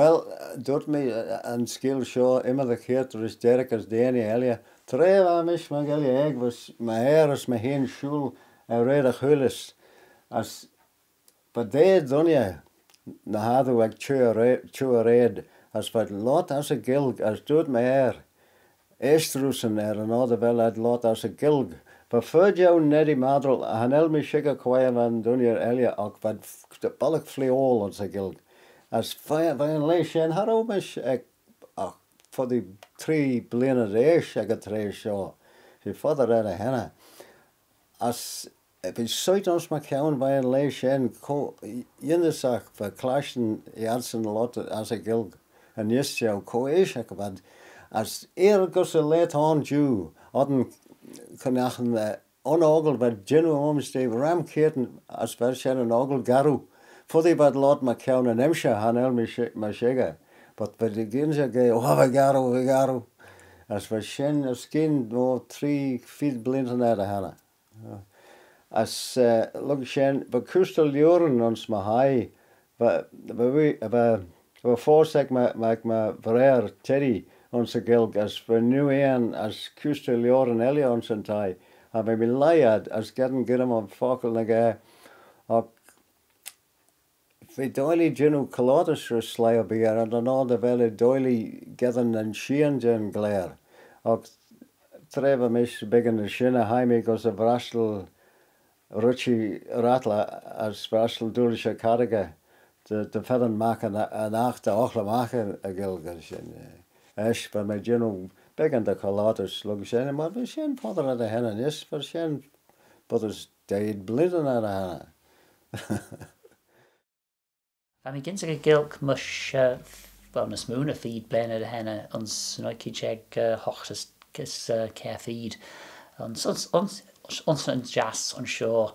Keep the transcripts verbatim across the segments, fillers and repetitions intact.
Well, dooyrt mee, eh, yn skeeal shoh, ymmyd y cheayrt rish Derek as deiney elley. Tra va mish myr Ghaelg aeg, va my ayr as mee hene shooyl er y chooilley, as va daa dooinney ny h-assoo ec çheu y raa-, çheu y raad, as v'ad loayrt ass y Ghaelg, as dooyrt my ayr, eaisht roosyn er yn oyr dy vel ad loayrt ass y Ghaelg. Va fer jeu yn eddie maddryl, cha nel mee shickyr quoi va'n dooinney elley, agh v'ad f-, bollagh flaaoil ayns y Ghaelg. As va, va yn laa shen, cha row mish ec, agh, foddee tree bleeaney dy eash ec y traa shoh. She foddey red y henney. As, eh, v'eh soit ayns my chione veih yn laa shen, co-, yindyssagh va clashtyn adsyn loayrt ass y Ghaelg, yn eeast jeu, co-eashagh v'ad, as eer gys y laa t'ayn jiu, oddin, cre'n aght, eh, yn 'ockle v'ad jannoo ayms jeh ram keayrtyn, as va shen yn 'ockle garroo. Foddee v'ad loayrt mychione yn emshir, cha nel mee shi-, my shickyr, but v'ad dy gynsaghey, oh, va garroo, va garroo. As va shen erskyn, oh, tree feed bleeantyn er dy henney. As, eh, lurg shen, va cooish dy liooaryn ayns my hie, va, va, va, va foast ec my, ec my vraar Teddy ayns y Ghaelg, as va neu-ayrn as cooish dy liooaryn elley ayns yn thie, as va mee lhaih ad, as geddyn girrym yn fockle ny ghaa, agh v'eh doillee jannoo colloutys rish sleih erbee er yn oyr dy vel eh doillee geddyn yn sheean jeh'n ghlare. Agh tra va mish beggan ny shin, hie mee gys y Vrastal Richie Rattler as Vrastal Doolish y Carragher, dy, dy feddyn magh yn, yn aght dy ockley magh y, y Ghaelg shen, eh. Eisht va mee jannoo beggan dy cholloutys lurg shen, as va shen foddey red y henney, as va shen foddey as deeid bleeantyn er dy henney. Va mee gynsaghey Gaelg mysh, eh, well, ny smoo na feed bleeantyn er dy henney, ayns yn hoigg jeig, eh, hoght as, as, eh, kiare feed. Ayns, ayns, ayns, ayns, ayns yn jiass ayns shoh,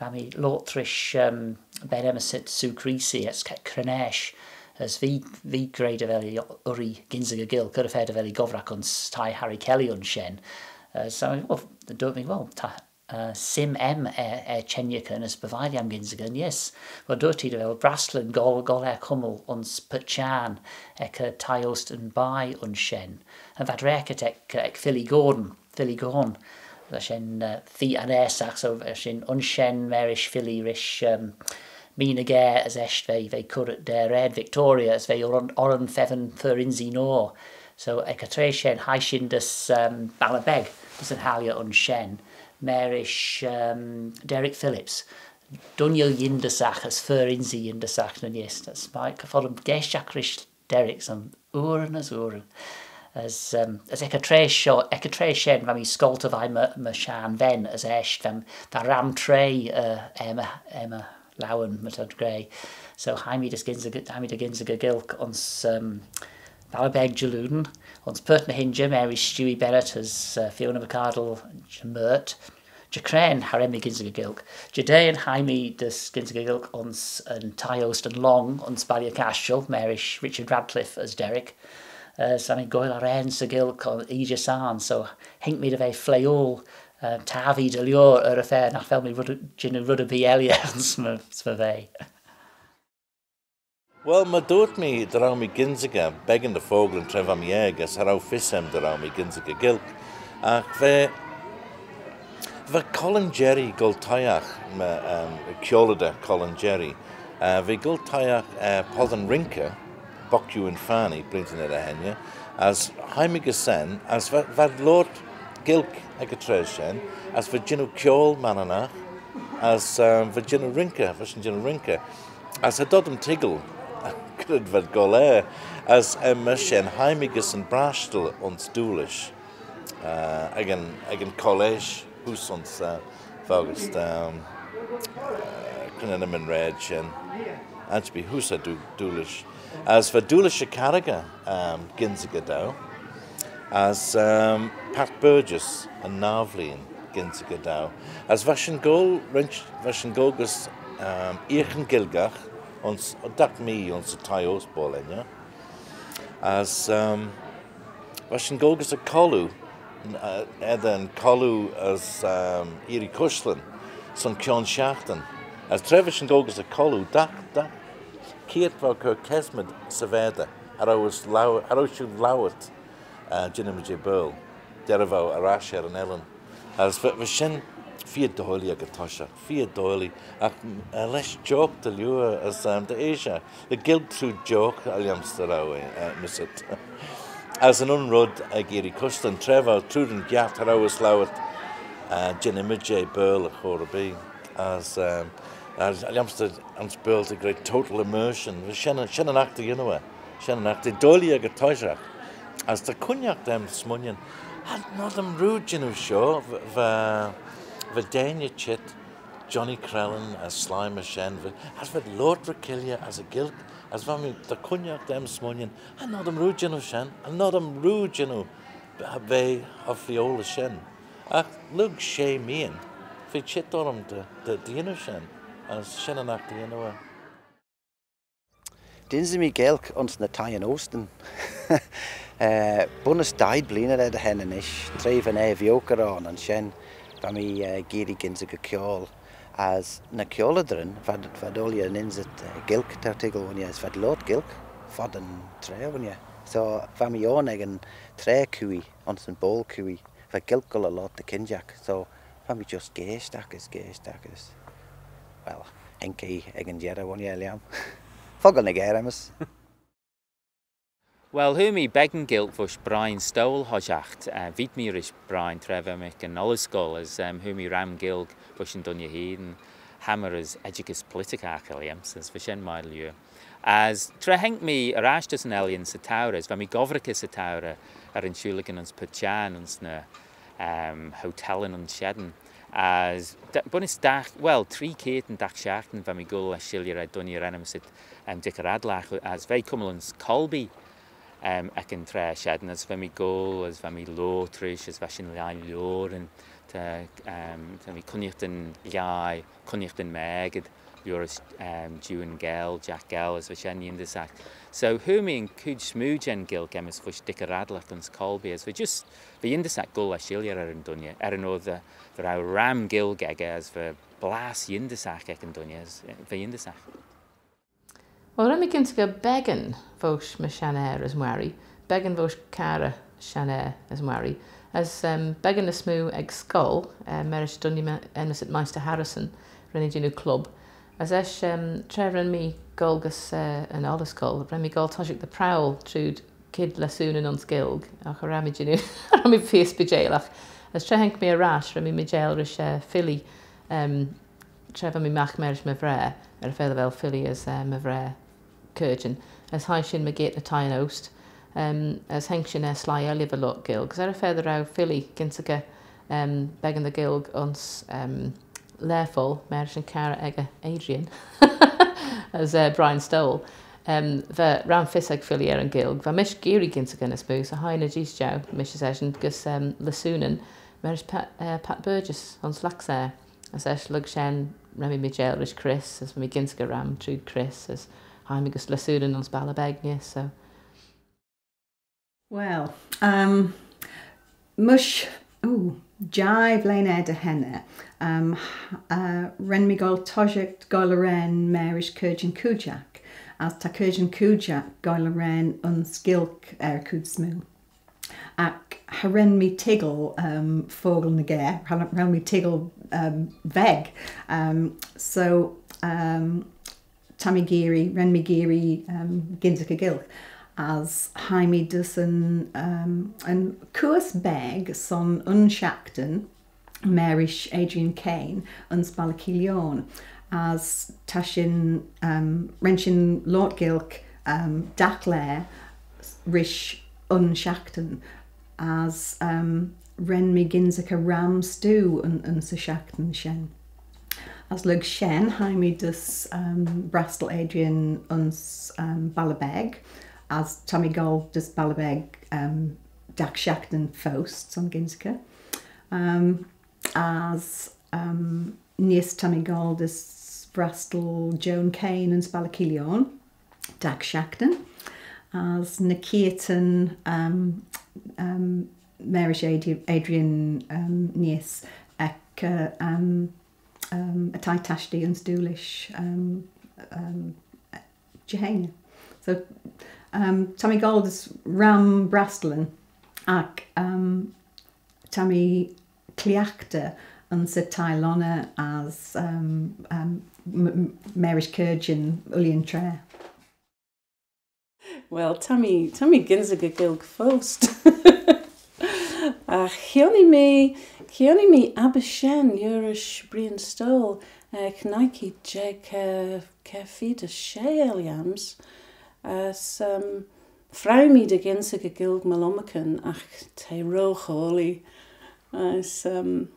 va mee loayrt rish, ehm, ben enmyssit Sue Creasy, as Kate Crenesh, as v'ee, v'ee gra dy vel eh urree gynsaghey Gaelg, cur y fa dy vel eh gobbraghey ayns thie Harry Kelly ayns shen. Eh, so, well, dooyrt mee, well, ta, eh, s'aym aym er, er çhengey as by vie lhiam gynsaghey, yes. Well, dooyrt ee dy vel braslyn goll, goll er cummal ayns Purt Çhiarn ec y thie oast yn bye ayns shen. As v'ad raagit ec, ec Philly Gordon, Philly Gordon. Va shen, eh, feer anaaseagh, so va shen ayns shen marish Philly rish, ehm, mee ny ghaa, as eisht v'eh, v'eh currit da raad Victoria, as v'eh orrin, orrin feddyn fer ynsee noa. So ec y traa shen hie shin dys, ehm, Ballabeg, dys yn halley ayns shen, marish, ehm, Derek Phillips. Dooinney yindyssagh as fer ynsee yindyssagh ny eeast. As my, cha foddym geaishtagh rish Derek son ooryn as ooryn. As, ehm, as ec y traa shoh, ec y traa shen, va mee scoltey veih my, my shenn ven, as eisht, ehm, va ram traa, eh, er my, er my laueyn, my t'ad gra. So hie mee dys gynsaghey, hie mee dy gynsaghey Gaelg ayns, ehm, Ballabeg Jaloon, ayns Purt ny h-Inshey, marish Stewie Bennett as, eh, Fiona McArdle, Mert. Dy crane, cha ren mee gynsaghey Gaelg. Dy deiney hie mee dys gynsaghey Gaelg ayns yn thie oast yn Long, ayns Balley Cashel, marish Richard Radcliffe as Derek. Eh, as va mee goaill arrane 'sy Ghaelg oie jeh syn, so haink mee dy ve flaaoil, eh, tappee dy liooar er y fa nagh vel mee red, jannoo red erbee elley ayns my, ayns my vea. Well, myr dooyrt mee dy row mee gynsaghey beggan dy focklyn tra va mee aeg, as cha row fys aym dy row mee gynsaghey Gaelg. Agh va, va Colin Jerry goll toshiaght, my, ehm, kiauleyder Colin Jerry. Eh, v'eh goll toshiaght, eh, Poddan Rinker, Bock Juan Farney, bleeantyn er dy henney, as hie mee gys shen, as va, v'ad loayrt Gaelg ec y traa shen, as va jannoo kiaull Manninagh, as, ehm, va jannoo rinker, va shin jannoo rinker. As cha dod aym toiggal, cre v'ad goll er, as, ehm, myr shen hie mee gys yn brashtal ayns Doolish, eh, ec yn, ec yn college, heose ayns, eh, va, ehm, eh, cre'n ennym yn raad shen, Ashby Hoose er Doo-, Doolish. As va Doolish y Carragher, ehm, gynsaghey dou. As, ehm, Pat Burgess yn nah vlein gynsaghey dou. As va shin goll, ren-, va shin goll gys, ehm, eaghyn Gaelgagh ayns, dagh mee ayns y thie oast boayl enney. As, ehm, va shin goll gys y Colloo, eh, eddyr yn Colloo as, ehm, Eearree Cushlyn, son kione shiaghtin. As tra va shin goll gys y Colloo, dagh, dagh, Keayrt v'ou cur kesmadh 'sy vardey, cha row, cha row shiu lowit, eh, jannoo jeh Baarle, derrey v'ou er ash er yn ellan. As va, va shen feer doillee ec y toshiaght, feer doillee, agh, eh, lesh joke dy liooar as, ehm, dy eash eh, dy Ghaelg trooid joke, er-lhiam's dy row eh, eh, mysh. As yn un red ec Erie Custan, tra v'ou trooid yn giaght cha row lowit, eh, jannoo jeh Baarle agh cur erbee. As, ehm, as er-lhiam's dy ayns Baarle ta great total immersion. Shen, shen yn aght dy yannoo eh. Shen yn aght dy doillee ec y toshiaght. As ta cooinaghtyn aym smooinaghtyn, cha nod aym rieau jannoo shoh, va, va deiney çheet, Johnny Crellin as sleih myr shen, va, as v'ad loayrt ry-cheilley as y Ghaelg, as va mee, ta cooinaghtyn aym smooinaghtyn, cha nod aym rieau jannoo shen, cha nod aym rieau jannoo, va, va fliewal shen. Agh lurg shey meean, v'eh çheet orrym dy, dy, dy yannoo shen, as shen yn aght dy yannoo eh. Dynsee mee Gaelg ayns ny thieyn-oastyn. Eh, bunnys daeed bleeaney er dy henney nish, tra va'n aer-vioker ayn, ayns shen va mee, eh, geearree gynsaghey kiaull. As ny kiaulleyderyn, v'ad, v'ad ooilley yn ynsit, eh, Gaelg t'ou toiggal, ghooinney, as v'ad loayrt Gaelg foddey yn traa, ghooinney. So va mee ayn ec yn traa cooie, ayns yn boayl cooie, va Gaelg goll er loayrt dy kinjagh. So va mee just geaishtagh as geaishtagh as, well, haink eh ec yn jerrey, ghooinney, er-lhiam. Fockle ny ghermys. Well, hooar mee beggan Gaelg voish Brian Stowell hoshiaght. Eh, veeit mee rish Brian tra va mee ec yn ollooscoill, as, ehm, hooar mee ram Gaelg voish yn dooinney hene, cha myrr as oideckys politic agh, er-lhiam's, as va shen mie lhieu. As tra haink mee er ash dys yn Ellan 'sy tourey, as va mee gobbraghey 'sy tourey er yn Shooyligan ayns Purt Çhiarn, ayns ny, ehm, hotelyn ayns Sheshaght. As d-, bunnys dagh, well, tree keayrtyn dagh shiaghtin va mee goll er shilley er dooinney er enmyssit, ehm, Dick y Radlagh, as v'eh cummal ayns Colby, ehm, ec yn traa shen, as va mee goll, as va mee loayrt rish, as va shin lhaih lioaryn, ta, ehm, ta mee cooinaghtyn lhaih, cooinaghtyn maggid, liorish, ehm, Juan Gell, Jack Gell, as va shen yindyssagh. So hooar mee yn chooid smoo jeh'n Ghaelg, aym's voish Dick y Radlagh ayns Colby, as va just, va yindyssagh goll er shilley er yn dooinney, er yn oyr dy, dy row ram Gaelg echey, as va blass yindyssagh ec yn dooinney, as, eh, va yindyssagh. Well, ren mee gynsaghey beggan voish my shenn er as Mary, beggan voish carrey shenn er as Mary, as, ehm, beggan ny smoo ec scoill, eh, marish dooinney me-, enmyssit Maighster Harrison, ren ee jannoo club. As eisht, ehm, tra ren mee goll gys, eh, yn ollooscoill, ren mee goll toshiaght dy prowal trooid kied lessoonyn ayns Gaelg, agh cha row mee jannoo, cha row mee feer speiseilagh. As tra haink mee er ash, ren mee meeiteil rish, eh, Philly, ehm, tra va mee magh marish my vraar, er y fa dy vel Philly as, eh, my vraar caarjyn. As hie shin mygeayrt ny thieyn-oast, ehm, as haink shin er sleih elley va loayrt Gaelg. As er y fa dy row Philly gynsaghey, ehm, beggan dy Ghaelg ayns, ehm, Lerpoyll, marish yn carrey echey Adrian, as, eh, Brian Stowell. Ehm, va ram fys ec Philly er yn Ghaelg. Va mish geearree gynsaghey ny smoo, so hie eh jees jeu, mish as eshyn, gys, ehm, lessoonyn, marish Pat, eh, Pat Burgess ayns Laxeyre. As eisht lurg shen, ren mee meeiteil rish Chris, as va mee gynsaghey ram trooid Chris, as hie mee gys lessoonyn ayns balley beg nish, so. Well, um, mysh, ooh, jeih blein er dy henney, um, uh, ren mee goll toshiaght goaill arrane marish caarjyn cooidjagh, as ta caarjyn cooidjagh goaill arrane ayns Gaelg er y chooid smoo. Agh cha ren mee toiggal, um, fockle ny ghaa, cha ren mee toiggal, um, veg. Um, so, um, ta mee geearree, ren mee geearree, um, gynsaghey Gaelg. As hie mee dys yn, um, yn coorse beg son un shiaghtin, marish Adrian Caine ayns Balley Keeill Eoin, as ta shin, um, ren shin loayrt Gaelg, um, dagh laa rish un shiaghtin, as, um, ren mee gynsaghey ram stoo ayns, ayns y shiaghtin shen. As lurg shen, hie mee dys, um, brastyl Adrian ayns, um, balley beg, as ta mee goll dys balley beg, um, dagh shiaghtin foast, son gynsaghey. Um, as, um, neesht ta mee goll dys brastyl Joan Caine ayns Balley Keeill Eoin, dagh shiaghtin. As ny keayrtyn, um, um, marish Adri-, Adrian, um, neesht ec, uh, um, um, y thie tashtee ayns Doolish, um, um, Jehenia. So, um, ta mee goll dys ram brastyllyn, agh, um, ta mee cliaghtey ayns y thie lonney as, um, um, m-, m-, marish caarjyn ooilley traa. Well, ta mee, ta mee gynsaghey Gaelg foast. Agh chionnee mee, chionnee mee abysshen liorish Brian Stoll, eh, ec nuy keead jeig, eh, kiare feed as shey, er lhiams. As, um, frow mee dy gynsaghey Gaelg my lomarcan, agh t'eh ro choarlee. As, um,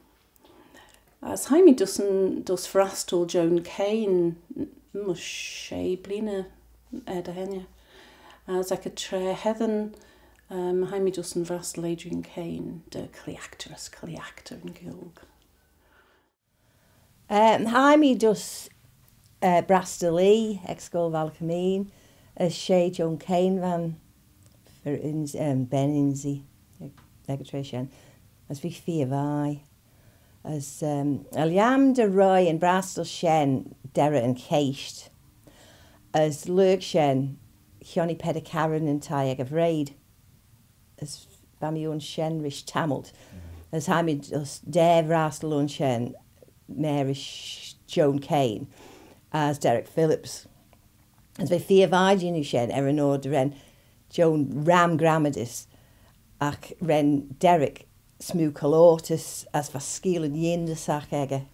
as hie mee dys yn, dys vrastyl Joan Kane, n-, mysh shey bleeaney er dy henney. As ec y traa cheddin, um, hie mee dys yn vrastyl Adrian Kane, dy cliaghtey as cliaghtey yn Gaelg. Um, hie mee dys, eh, brastyl oie ec Scoill Balley Keeaymyn, as she Joan Kane va'n fir-yns-, um, ben-ynsee ec, ec y traa shen, as v'eh feer vie. As, um, er lhiam dy row yn brastyl shen derrey yn cheist, as lurg shen, chionnee paart dy charrey yn thie ec y vreoid. As va mee ayns shen rish tammylt. As hie mee dys daa vrastyl ayns shen, marish Joan Kane as Derek Phillips. As v'eh feer vie jannoo shen er yn oyr dy ren Joan ram grammeydys, agh ren Derek smoo colourtys as va skeealyn yindyssagh echey.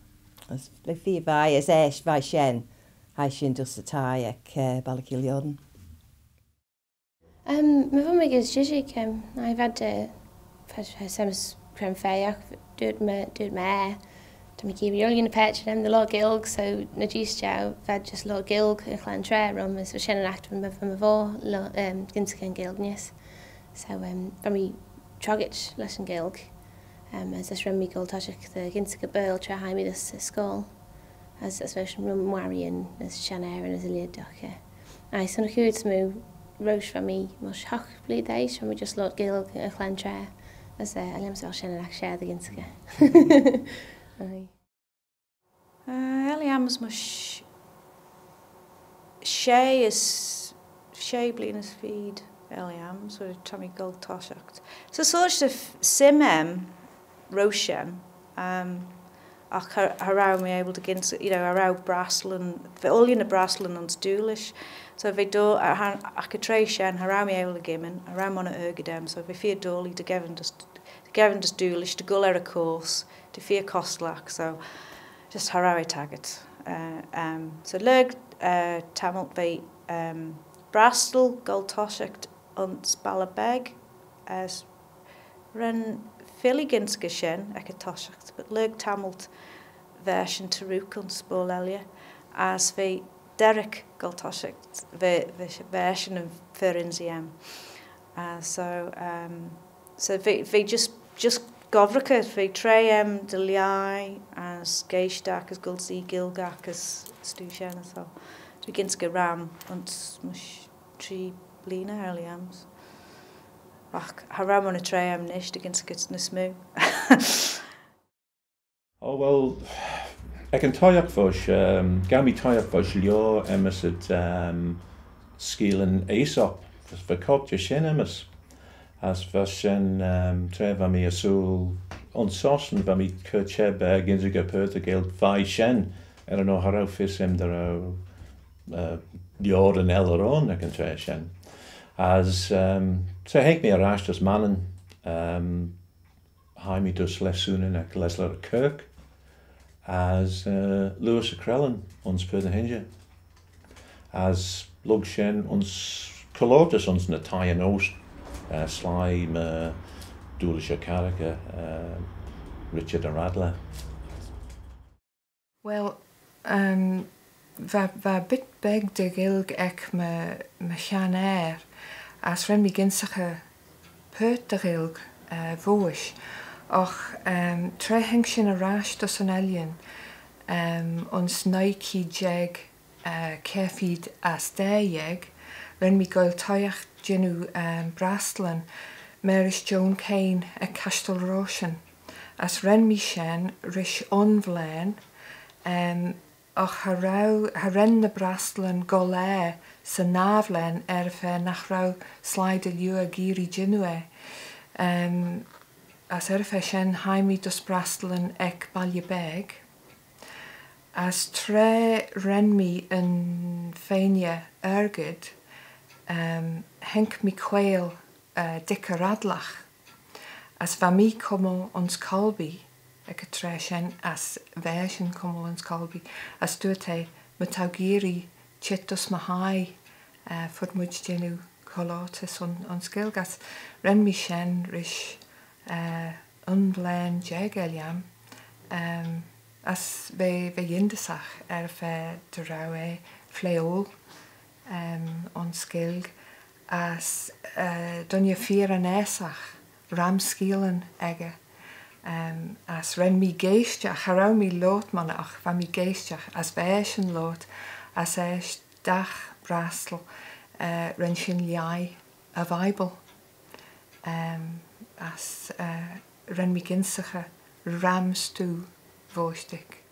As v'eh feer vie as eisht veih shen, hie shin dys y thie ec, eh, Balley Keeill Yordin. Um, my va mee gys jishig, um, hie v'ad, eh, v'ad, eh, semmys cre'n feiagh, dooyrt my, dooyrt my ayr, ta mee geearree ooilley ny paitçhyn aym dy loayrt Gaelg, so ny jees jeu, v'ad just loayrt Gaelg yn chlann traa rhym, as va shen yn aght va, va my voe lo-, um, gynsaghey yn Gaelg neesht. So, um, va mee troggit lesh yn Gaelg, um, as, as ren mee goll toshiaght dy gynsaghey Baarle tra hie mee dys y scoill. As, as v'eh shen ram warrian as shenn ayrn as y lheid, eh. Aye, son y chooid smoo roish va mee mysh hoght bleeaney, son va mee just loayrt Gaelg y chlann traa. As, eh, er lhiam's va shen yn aght share dy gynsaghey. Aye. Eh, er lhiam's mysh shey as, shey blein as feed, er lhiam's, so ta mee goll toshiaght. So, so, just a f-, sym aym roish shen, um, agh cha, cha row mee abyl dy gynsaghey, you know, cha row brastyllyn, v'eh ooilley ny brastyllyn ayns Doolish. So v'eh do-, agh, agh y traa shen, cha row mee abyl dy gimman, cha row monney argid aym, so v'eh feer doillee dy gheddyn dys, dy gheddyn dys Doolish, dy gholl er y course, dy feer costallagh, so just cha row eh taghyrt. Eh, um, so lurg, eh, tammylt v'eh, um, brastyl goll toshiaght ayns Ballabeg, as ren Philly gynsaghey shen ec y toshiaght, but lurg tammylt v'eshyn tarook ayns boayl elley, as v'eh Derek goll toshiaght, v'eh, v'eh, v'eshyn yn fir-ynsee aym. Uh, so, um, so v'eh, v'eh just, just gobbraghey, v'eh traa aym dy lhaih as geaishtagh as goll see Gaelgagh as stoo shen as so. So v'eh gynsaghey ram ayns mysh tree bleeaney er lhiam's. Agh cha row monney traa aym nish dy gynsaghey ny smoo. Oh, well, ec yn toshiaght voish, um, ghow mee toshiaght voish lioar enmyssit, um, skeealyn Aesop. Va corp jeh shen enmyssit. As va shen, um, tra va mee ersooyl ayns Sostyn, va mee cur çheb er gynsaghey paart dy Gaelg veih shen, er yn oyr cha row fys aym dy row, uh, lioaryn elley ayn ec yn traa shen. As, um, tra haink mee er ash dys Mannin, um, hie mee dys lessoonyn ec Leslie Kirk, as, eh, Lewis y Krellin ayns Paart ny h-Inshey. As lurg shen ayns colourtys ayns ny thieyn oast, eh, sleih my Doolish y Karagher, eh, Richard y Rattler. Well, um, va, va bit beg dy Ghaelg ec my, my shenn ayr, as ren mee gynsaghey paart dy Ghaelg, eh, voish. Agh, um, tra haink shin er ash dys yn Ellan, um, ayns nuy keead jeig, eh, kiare feed as daa-yeig, ren mee goll toshiaght jannoo, um, brastyllyn, marish Joan Kane ec Cashtal Roshan. As ren mee shen rish un vlein, em, Agh cha row, cha ren ny brastyllyn goll er 'sy nablaghyn er y fa nagh row sleih dy liooar geearree jannoo eh. Em, as er y fa shen hie mee dys brastyllyn ec Balley Beg. As tra ren mee yn Fainey argid, em, haink mee quaiyl eh, Dick y Radlagh. As va mee cummal ayns Colby ec y traa shen, as va eshyn cummal ayns Colby, as dooyrt eh, my t'ou geearree çheet dys my hie, eh, fud mayd jannoo co-loayrtys ayns, ayns Gaelg, as ren mee shen rish, eh, un vlein jeig er lhiam. Em, as v'eh, v'eh yindyssagh er y fa dy row eh flaaoil, em, ayns Gaelg, as, eh, dooinney feer anaaseagh, ram skeealyn echey, em, as ren mee geaishtagh, cha row mee loayrt monney agh va mee geaishtagh, as va eshyn loayrt, as eisht dagh brastyl, eh, ren shin lhaih y Vible, em, as, eh, ren mee gynsaghey ram stoo voaishtagh